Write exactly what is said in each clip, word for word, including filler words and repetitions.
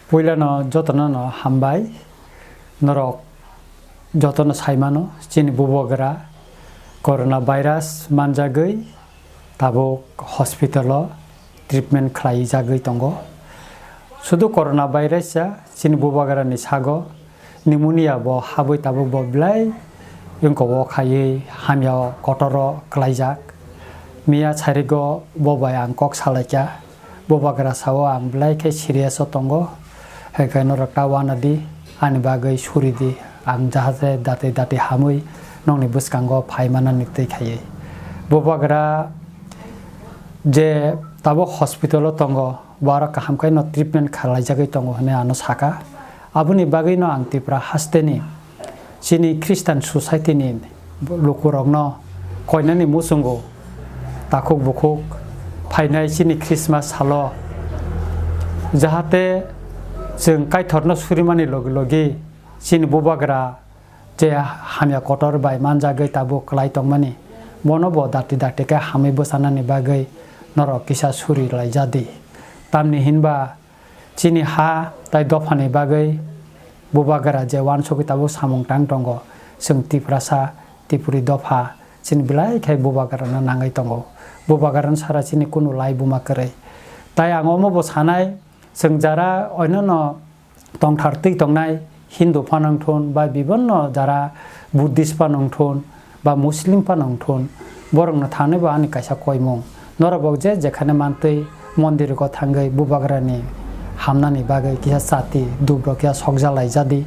Puilano jotono no hambai, norok jotono saimano chini bubagra corona virus manjagwi tabuk hospital o treatment khlaijagwi tongo. Sudu corona virus ya chini bubagrani sago pneumonia bo habwi tabuk bo belai wngkok o khaiwi hamya kotor o klaijak. Miya sarigo bo bai ang kok salaikha. Bubagra sao ang belai khe serious o tongo, hai khe norok ta uanadi, ani bagwi suridi, ang jahate dati dati hamwi nokni bwskango phai manani twi khaiwi. Bubagra je tabuk hospital o tongo, bo aro kaham khe no treatment khlaijagwi tongo hwnwi ano saka. Aboni bagwi no ang Tripura hasteni chini Christian society ni lukurokno koinani muchungo takhuk bukhuk phainai chini Christmas salo, jahate chwng Kaitorno surimani logi logi chini bubagra je hamya kotor bai manjagwi tabuk kwlai tongmani, bono bo dakti dakti khe hamwi bwchanani bagwi norok kisa suri laijadi. Tamni hinba chini ha tai dophani bagwi bubagra je uansugwi tabuk samung tang tongo, chwng Tiprasa, Tipuri dopha, chini belai khe bubagrano nangwi tongo. Bubagrano sara chini kunu lai buma kwrwi. Tai ang omo bo sanai, chwng jara oinono tongthar twi tongnai Hindu phano wngthun ba bibonno jara Buddhist phano wngthun, ba Muslim phano wngthun, borokno thani bo ani kaisa koimung. Norok bo je jekhane mantwi mondirgo thangwi bubagrani hamnani bagwi kisa chati dubrok ya sokjalai jadi.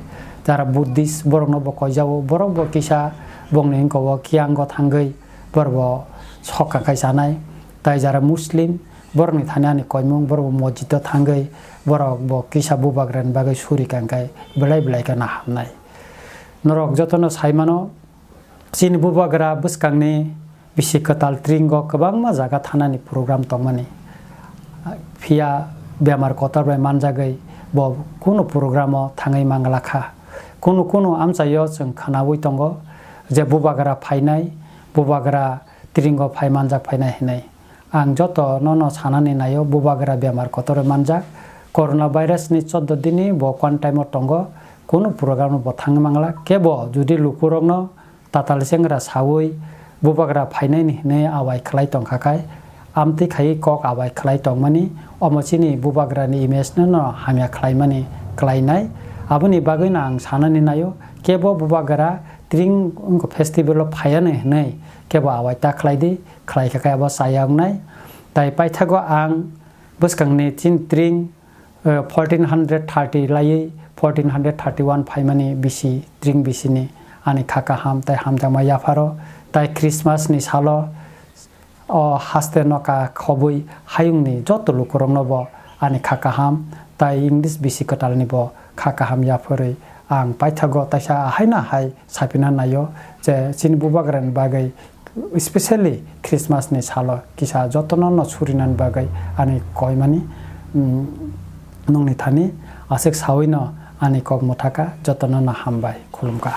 Jara Buddhist borokno bo koijao, borok bo kisa bongni wngkha o kiyango thangwi borok bo sok kakai chanai. Tai jara Muslim borokni thani ani koimung, borok bo mosjid o thangwi borok bo kisa bubagrani bagwi suri kangkai belai belai khe nahamnai. Norok jotono saimano, chini bubagra bwskangni bisi kwtal tringo kwbangma jaga thanani program tongmani. Phiya bemar kotor bai manjagwi bo kunu programo thangwi mangla kha. Kunu kunu amchaio chwng khwnaui tongo je bubagra phainai, bubagra tringo phai manjak phainai hinwi. Ang joto nono sanani naio, bubagra bemar kotor manjak. Corona virus ni chordo dini bo quarantine o tongo, kunu program bo thangwi mangla. Kebo judi lukurokno tatal sengra saui bubagra phainai ni hinwi awai khlai tongkha khai, amtwi khaiwi kok awai khlai tongmani, omo chini bubagra ni image no no hamya khlaimani khlainai. Aboni bagwi no ang sanani naio, kebo bubagra tring wngkha festival o phaiya ni hinwi kebo awai ta khlai di. Khlai kha khe abo chaya wngnai. Tai paithago ang bwskangni chini tring, eh, fourteen hundred thirty laiwi fourteen hundred thirty one phaimani bisi, tring bisini ani kha kaham tai hamjakma yapharo. Tai Christmas ni salo o haste no ka khobwi hayungni joto lukurokno bo ani kha kaham tai English bisi kwtalni bo kha kaham yapharwi ang paithago taisa ahaino ahai sapina naio je chini bubagrani bagwi, specially Christmas ni salo kisa jotono no surinani bagwi ani koimani, mm, nungni thani aswk saui no ani kok mwthaka jotono no hambai khulumkha.